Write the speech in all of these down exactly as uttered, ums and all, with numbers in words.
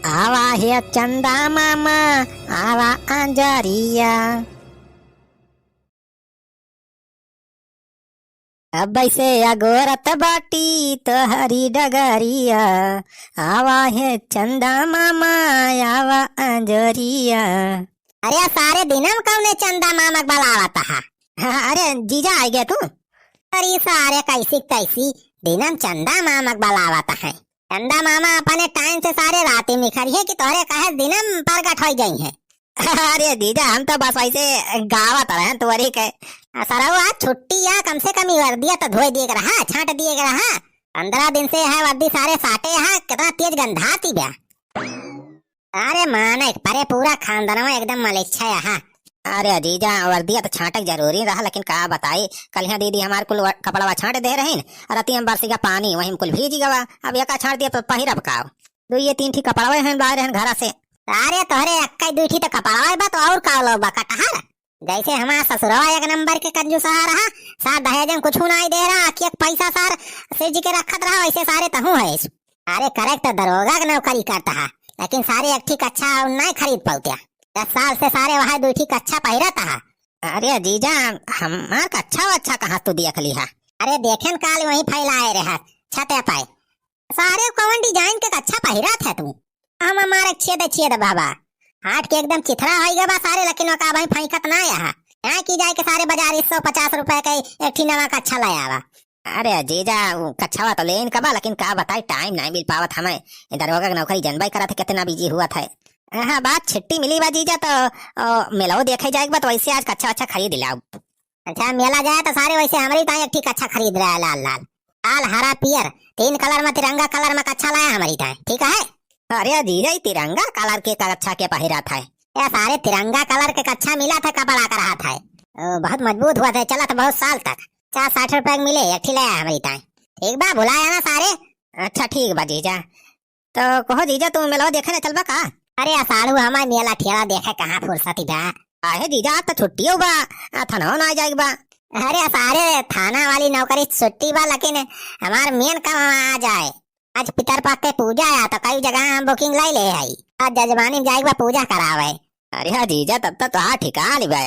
आवा हे चंदा मामा, आवा अंजरिया। अब से अगोरत बाटी तोहरी डगरिया, आवा हे चंदा मामा, आवा अंजरिया। अरे सारे दिनम कौने चंदा मामा क बलावत हा? अरे जीजा आइ गए तू? अरे सारे कैसी तैसी दिनम चंदा मामा क बलावत है। चंदा मामा अपने टाइम से सारे राती निखरिहे कि तोहरे कहे दिनम प्रगट होइ जइहे। अरे जीजा, हम तो बस ऐसे गावत रहन तोहरी के। आ, सरऊ आज छुट्टी या, कम से कम ई वर्दिया तो धोए दिए के रहा, छांट दिए के रहा। पन्द्रह दिन से है वर्दी सारे साटे हा, कितना तेज गंधाती बा। अरे माने परे पूरा खानदानवा एकदम मलेच्छा है हा। अरे जीजा, वर्दिया तो छांटक जरूरी रहा, लेकिन का बताई, कलिया दीदी हमार कुल व-, कपड़वा छांट दे रहीन, और रतिया में बरसी का पानी, वही में कुल भीज गवा। अब एका छांट दिया तो पहिरब का? दुइये तीन ठी कपड़वे हैं लाए रहन घरा से। अरे तोहरे एक्का दुई ठी तो कपड़वा बा, तो और का लो बा कटहर? जैसे हमार ससुरवा एक नंबर के कंजूसहा रहा, सार दहेज में कुछ नाई दे रहा, आखिया के पैसा सार से जी के रखत रहा, वैसे सारे तहूँ है। अरे करेक्ट दरोगा के नौकरी करत हा, लेकिन सारे एक ठी कच्छा नाई खरीद पउत्या। दस साल से सारे वहाँ दुई ठी कच्छा पहिरत हा। अरे जीजा, हमार कच्छा वच्छा कहाँ तू देख लिहा? अरे देखेन काल वहीं फैलाए रहा छते पे। सारे कौन डिजाइन के कच्छा पहिरत है तू? हम हमारे छेद छेद बाबा। हाट के एकदम चिथरा होइ गवा सारे, लेकिन ओका भाई फेंकत ना आहा। यहाँ की जाए के सारे बाजार सौ पचास रुपए के एक ठी नवा कच्छा ले आवा। अरे जीजा, उ कच्छावा तो लेन का बा, लेकिन का बताई, टाइम नाई मिल पावत हमें। ई दरोगा के नौकरी जनबे करत है, कितना बिजी हुआ था। हाँ, बात छुट्टी मिली बा जीजा, तो, ओ, मेलवा देखे जाए के बा, तो वैसे आज कच्छा वच्छा खरीद लाओ। अच्छा, मेला जाए तो सारे वैसे हमरी ताई एक ठी कच्छा खरीद रहा है, लाल लाल, लाल, हरा, पियर, तीन कलर में, तिरंगा कलर में कच्छा लाया हमरी ताई, ठीक है? अरे जीजा, ई तिरंगा कलर के कच्छा के पहिरा था? ये सारे तिरंगा कलर के कच्छा मिला था, कपड़ा का रहा था, ओ, बहुत मजबूत हुआ था, चला था बहुत साल तक। चार साठ रुपए के मिले, एक ठी लाया हमरी ताई। ठीक बा, भुलाया ना सारे। अच्छा ठीक बा जीजा। तो कहो जीजा, तू मेलवा देखे ना चलबा का? अरे असाढ़ू, हमार मेला ठेला देखे कहाँ फुर्सत बा। आहे जीजा, आज तो छुट्टियो बा, आ, थाना ना जाए बा। अरे सारे, थाना वाली नौकरी छुट्टी बा, लेकिन हमार मेन काम आ जाए। आज पितर पक्ष के पूजा है, तो कई जगह हम बुकिंग ले ले हई। आज जजमानी में जाए बा पूजा करावे। अरे जीजा, तब तो तोहार ठिकान बा,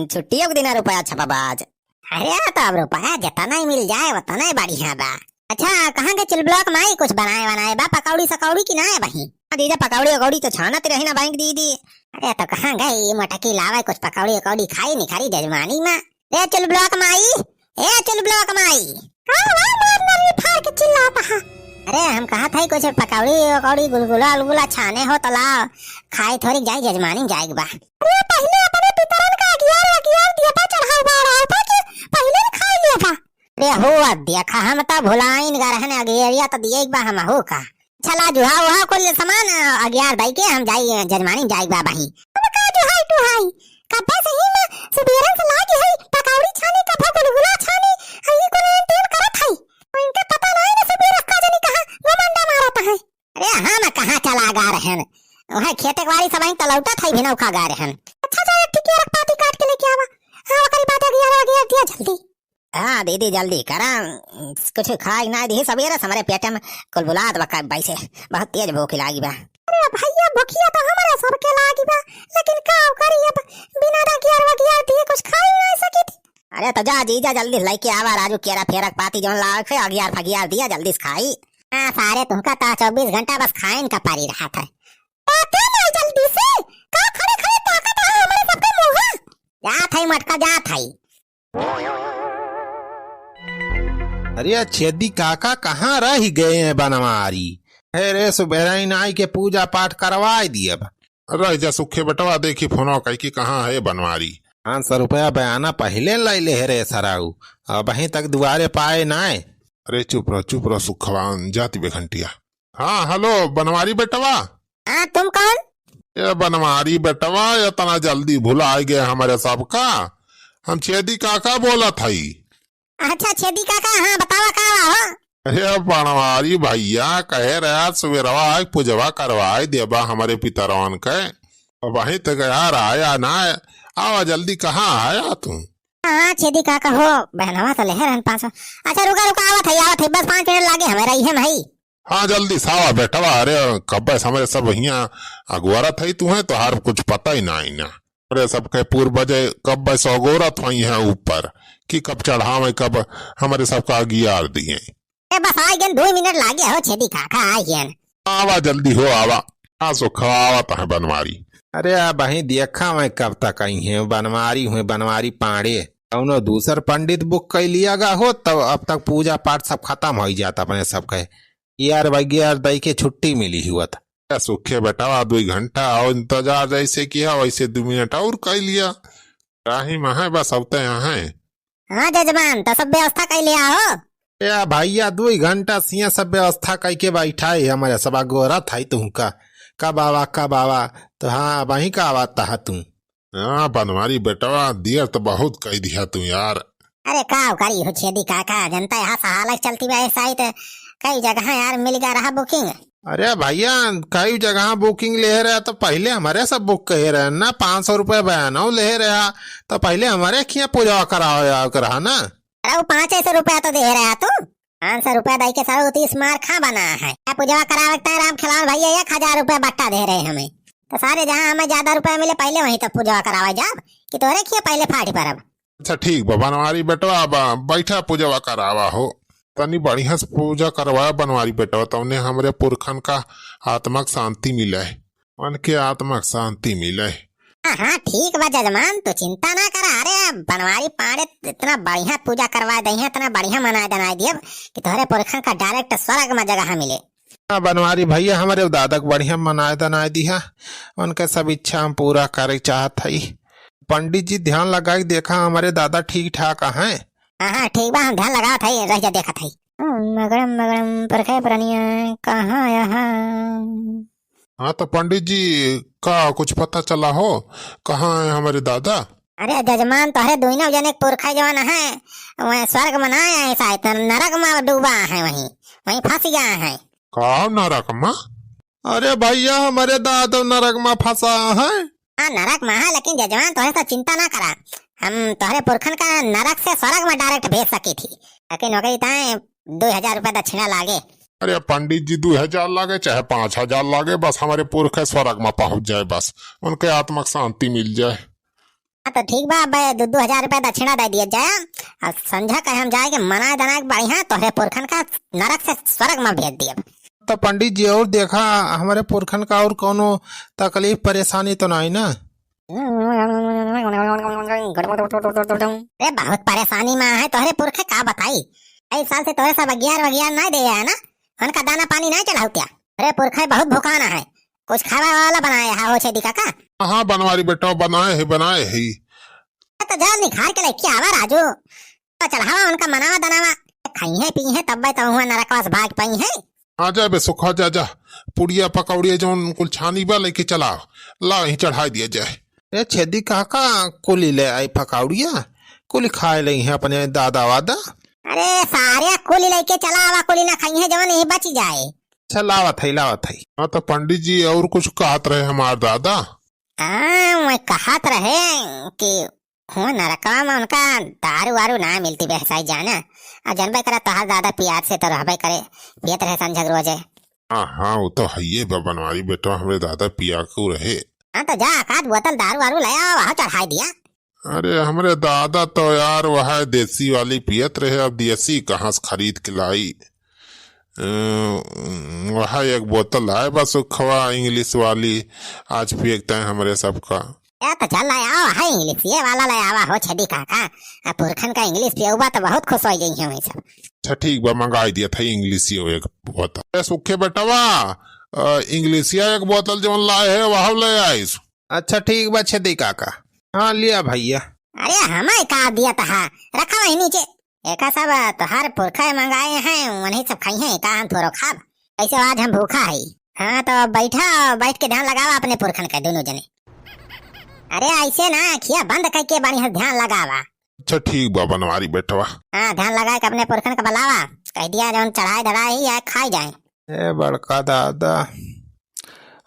छुट्टियों के दिन रुपया छपा बा आज। अरे, तो अब रुपया जितना ही मिल जाए, उतना ही बढ़िया बा। अच्छा, कहाँ गए चुलबुलवा क माई, कुछ बनाए वनाए बा, पकौड़ी सकौड़ी कि नाय बहिन? हाँ जीजा, पकौड़ी वकौड़ी तो छानत रही ना बहिन दीदी। अरे, तो कहाँ गए ई मोटकी लावे कुछ पकौड़ी वकौड़ी खाई निखरी जजमानी में। रे चुलबुलवा क माई, ए चुलबुलवा क माई। का बा मार नरी फाड़ के चिल्लात हा? अरे, हम कहत हई कुछ पकौड़ी वकौड़ी गुलगुला उलगुला छाने हो तो लाओ, खाई थोड़ी जाई जजमानी में जाए के बा। अरे, पहिले अपने पितरन का अगियार वगियार दिया बा चढ़ाऊ बा, अड़ाऊ बा कि पहिले न खाई लिया बा। अरे हो, देखा, हम त भुलाइन गा रहन, अगियरिया त दिए बा हम हो का। चला जुहा उहा कुल सामान, अ, अगियार दई के हम जाई, अ, जजमानी जाई बा बही। अब का जुहाई टुहाई? कब्बे से ही ना सुबेरन से लागी है, पकौड़ी छानी, कभो गुलगुला छानी, आ ई कुल एन तेन करत है। इनके पता नहीं ना सुबेर का जनी कहाँ घमंडा मारत है। अरे हम कहाँ चला गा रहन, वहाँ खेते बाड़ी सब ही त लौटत है, भी नौका गा रहन। अच्छा, जा एक ठिकिया रख पाती काट के लेके आवा। हाँ, ओकरी बाद अगियार, अगियार दिया जल्दी। हाँ दीदी, जल्दी करा, कुछ खाए ना दी सबेरे से हमरे पेटे में कुलबुलात बा, वैसे बहुत तेज भूख लागी बा। अरे भैया, भूखिया तो हमरे सबके लागी बा, लेकिन का करी अब, बिना अगियार वगियार दिए कुछ खाई ना सकी थी। अरे तो जा जीजा, जल्दी लेके आवा राजू, केरा फेरक पाती जौन लावे थे, अगियार फगियार दिया, जल्दी से खाई। हाँ सारे, तुमका तो चउबीस घंटा बस खाइन का पारी रहा था। आते नहीं जल्दी से, का खड़े खड़े ताकत है हमरे सबके मुँह? जात है मटका, जात है। अरे छेदी काका, कहाँ रह गए हैं बनवारी? हे रे, सुबेरइन आई के पूजा पाठ करवाए दिए बा। रह जा सुखे बेटवा, देखी फोनो कई कि कहाँ है बनवारी। पाँच सौ रुपया बयाना पहिले लइ ले हे रे सराऊ, अबहीं तक दुआरे पाए नाय। अरे चुप रह, चुप रह सुखवान, जाति बे घंटिया। हाँ, हेलो बनवारी बेटवा। हाँ, तुम कौन? ए बनवारी बेटवा, इतना जल्दी भुलाइ गए हमरे सबका? हम छेदी काका बोलत हई। अच्छा छेदी काका, हाँ बतावा का बा हो? हे बनवारी भैया, कहे रहा सुबेरवा आइ पूजवा करवाइ देबा हमरे पितरवन के। अबहीं तक यार आया ना, आवा जल्दी, कहाँ आया तू? हाँ छेदी काका हो, बहनवा तो लेहे रहन पाँच सौ। अच्छा रुका रुका, आवत है, आवत है, बस पाँच मिनट लागे हमें, रही है भाई। हाँ, जल्दी से आवा बेटवा। अरे, कब्बे से हमरे सब हियाँ अगोरत हई, तुहैं तोहार कुछ पता ही नाहीं ना। हमरे सबके पूर्वजे कब्बे से अगोरत होइहैं ऊपर, कि कब चढ़ावैं, कब हमरे सबका अगियार दिहैं। ए, बस आइ गएन, दुइ मिनट लागे हो छेदी काका, आइ गएन। आवा जल्दी हो, आवा। आ सुखवा, आवत है बनवारी। अरे, अबहीं देखा मैं कब तक अइहैं बनवारी, हुए बनवारी पाड़े। कउनो दूसर पंडित book कइ लिया गा हो, तब अब तक पूजा पाठ सब खतम होइ जात अपने सबके। यार, वगियार दइ के छुट्टी मिली हुआ था। ए, सुखे बेटवा, दुइ घंटा और इंतजार जैसे किया, वैसे दुइ मिनट और कइ लिया। राही में है, बस अबते यहाँ है। हाँ जजमान, तो सब व्यवस्था कइ लिया हो? ए भइया, दुइ घंटा से हियाँ सब व्यवस्था कइ के बैठा है, हमरे सब अगोरत है तुहका, कब आवा, कब आवा। तो हाँ, अबहीं का आवत हा तू? हाँ, बनवारी बेटवा, देर तो बहुत कइ दिहा तू यार। अरे का करी हो छेदी काका, जनता यहाँ सहालक चलती बा ऐसा ही तो कई जगह यार मिल गया रहा booking। अरे भइया, कई जगह booking लेहे रहा तो पहिले हमरे सब book कहे रहे ना, पाँच सौ रुपया बयानौ लेहे रहा तो पहिले हमरे खियाँ पूजवा करावे आवे के रहा ना। अरे वो पाँच सौ रुपया तो देहे रहा तू, पाँच सौ रुपया दइ के सारे उतीस मार खा बना है। क्या पूजवा करावे के टाइम राम खिलावन भइया एक हजार रुपया बट्टा देहे रहे हमें, तो सारे जहाँ हमें ज्यादा रुपया मिले पहिले वहीं तो पूजवा करावे जाब कि तोहरे खियाँ पहिले फाटी परब। अच्छा ठीक बा बनवारी बेटवा, अब बैठा पूजवा करावा हो। तनी बढ़िया से पूजा करवा बनवारी बेटवा, तौने हमरे पुरखन का आत्मा के शांति मिले, उनके आत्मा के शांति मिले। हाँ, हाँ, ठीक बा जजमान, तू चिंता ना करा। अरे बनवारी पाड़े इतना बढ़िया पूजा करवा दइहैं, इतना बढ़िया मनाए दनाए दियब कि तोहरे पुरखन का direct स्वर्ग में जगह मिले। हाँ, बनवारी भइया, हमरे दादा के बढ़िया मनाए दनाए दिहा, उनके सब इच्छा हम पूरा करे चाहत हई। पंडित जी, ध्यान लगाइ के देखा, हमरे दादा ठीक ठाक हैं? हाँ, हाँ, ठीक बा, हम ध्यान लगावत हई, रह जा, देखत हई। ओम मगड़म मगड़म परखे परनिया, कहाँ यहाँ? हाँ, तो पंडित जी, का कुछ पता चला हो, कहाँ है हमरे दादा? अरे जजमान, तोहरे दुइनों जने के पुरखा जवन है, वह स्वर्ग में ना आए, शायद नरक में डूबा है, वहीं, वहीं फंस गया है। का नरक में? अरे भइया, हमरे दादा नरक में फंसा है। हाँ, नरक में है, लेकिन जजमान, तोहरे सब चिंता ना करा, हम तोहरे पुरखन का नरक से स्वर्ग में direct भेज सकी थी, लेकिन ओकरी ताईं दुइ हजार रुपया दक्षिणा लागे। अरे पंडित जी, दुइ हजार लागे चाहे पाँच हजार लागे, बस हमरे पुरखे स्वर्ग में पहुँच जाए, बस उनके आत्मा के शांति मिल जाए। हाँ, तो ठीक बा, अब दू दू हजार रुपया दक्षिणा दे दिया जाए, और संझा के हम जाए के मनाए दनाए के बढ़िया तोहरे पुरखन का नरक से स्वर्ग में भेज दियब। तो पंडित जी, और देखा, हमरे पुरखन का और कौनो तकलीफ परेशानी तो नाहीं ना? अरे बहुत परेशानी में है तोहरे पुरखे, का बताई, कई साल से तोहरे सब अगियार वगियार नाहीं दे है ना, उनका दाना पानी नाहीं चढ़ाऊ क्या? अरे पुरखे बहुत भुखाना है, कुछ खावा वाला बनाए हा हो छेदी काका? हाँ बनवारी बेटा, बनाए है, बनाए है। तो जा निखार के लेके आवा राजू, तो चढ़ावा उनका मनावा दनावा, खाई है पी है तब तो हुआ नरकवा से भाग पाई है। आ जा बे सुखा, जा जा, पुड़िया पकौड़िया जौन कुल छानी बा लेके चला, ला यहीं चढ़ाई दिया जाए। ए छेदी काका, कुली ले आई पकौड़िया, कुली खाए लइहैं अपने दादा वादा। अरे सारे कुली लेके चला आवा, कुली ना खाई है जवन यहीं बची जाए। अच्छा लावत है, लावत है। हाँ तो पंडित जी और कुछ कहत रहे हमार दादा। हाँ, मैं कहत रहे कि हुआ नरकवा में उनका दारू वारू ना मिलती बे साई जाना। आ जनबे करा तोहार दादा पियात से तो रहबे करे, पियत रहे संझक रोजे। हाँ, हाँ, वो तो हइये बा बनवारी बेटवा, हमरे दादा पियाकू रहे। हाँ, तो जा, एक आध बोतल दारू वारू ले आओ, वहाँ चढ़ाई दिया। अरे, हमरे दादा तो यार वह देसी वाली पियत रहे, अब देसी कहाँ से खरीद के लाई? अ, वह एक बोतल आए बा सुखवा English वाली, आज पिए के तय हमरे सबका। ए, तो चल ले आवा, है English, ये वाला ले आवा हो छेदी काका। आ, पुरखन का English पियउबा तो बहुत खुश होइ जइहैं वहीं सब। अच्छा, ठीक बा, मंगाई दिया था English ये एक बोतल। ए, सुखे बेटवा, अ, English ये एक बोतल जौन लाए है, वह ले आइस। अच्छा, ठीक बा छेदी काका। हाँ, लिया भइया। अरे, हमें का दिया था, रखा वहीं नीचे। एका सब तोहार पुरखा मंगाए हैं, वही सब खाई हैं, का हम थोड़ो खाब? कैसे आज हम भूखा है। हाँ, तो बैठा, बैठ के ध्यान लगावा अपने पुरखन के दोनों जने। अरे ऐसे ना, अखिया बंद करके बढ़िया ध्यान लगावा। अच्छा ठीक बा बनवारी बेटवा। हाँ, ध्यान लगा के अपने पुरखन के बुलावा, कह दिया जौन चढ़ाई धराई या खाई जाए। ए बड़का दादा,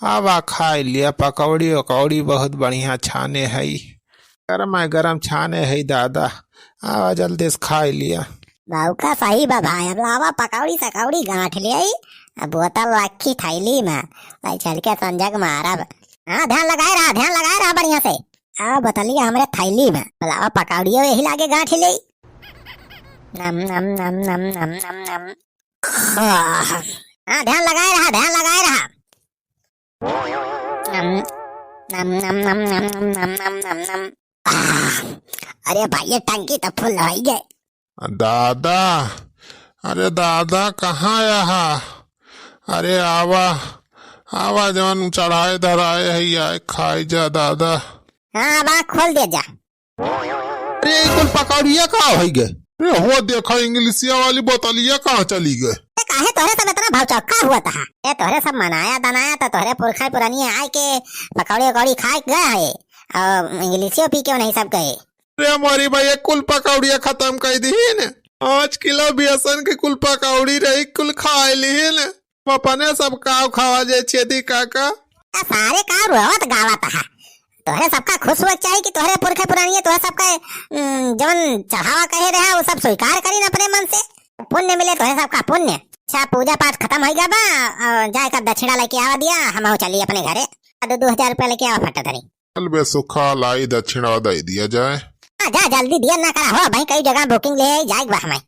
आवा खाई लिया, पकौड़ी उकौड़ी बहुत बढ़िया छाने हई, गरम गरम छाने हई दादा, आवा जल्दी से खाई लिया। बाबू का सही बा भाई, अब लावा पकौड़ी सकौड़ी गांठ ले आई, अब बोतल रखी थैली में, भाई चल के संजग मारब। हाँ, ध्यान लगाए रहा, ध्यान लगाए रहा बढ़िया से। आ बोतलिया हमरे थैली में, बुलावा पकौड़ियो यही लागे गांठ ले। नम, नम, नम, नम। हाँ, ध्यान लगाए रहा, ध्यान लगाए रहा। नम, नम, नम। आह, अरे भाई, ये टंकी तो फुल होइ गए। दादा, अरे दादा, कहाँ आहा? अरे आवा, आवा, जवन चढ़ाए धराए है, आए खाए जा दादा। हाँ, अब आँख खोल दे जा। अरे, ई कुल पकौड़िया कहाँ होइ गए? अरे, हो देखा, इंग्लिशिया वाली बोतलिया कहाँ चली गए? ए, काहे तोहरे सब इतना भौचक्का हुआ था? ए, तोहरे सब मनाया दनाया तो तोहरे पुरखा पुरानिया आए के पकौड़ी उकौड़ी खाए के गए है, और इंग्लिशियो पी के नहीं सब गए। अरे मोरी भाई, ये कुल पकौड़िया खत्म कर दीन। पाँच किलो बेसन के कुल पकौड़ी रही, कुल खाए लीन। अपने सब काव खावा जाए छेदी काका। आ सारे का रोवत गावत हा? तोहरे सबका खुश हुआ चाहिए कि तोहरे पुरखे पुरानिये तोहरे सबका, उम, जवन चढ़ावा कहे रहा, वो सब स्वीकार करीन अपने मन से। पुण्य मिले तोहरे सबका, पुण्य। अच्छा, पूजा पाठ खत्म होइ गया बा, और जाए का दक्षिणा लेके आवा दिया, हम चली अपने घरे। आ दो, दो हजार रुपया लेके आवा फटा धरी। चल बे सुखा, लाई दक्षिणा दे दिया जाए। हाँ, जा जल्दी दिया ना करा हो, भाई कई जगह booking ले आई, जाए बा हमें।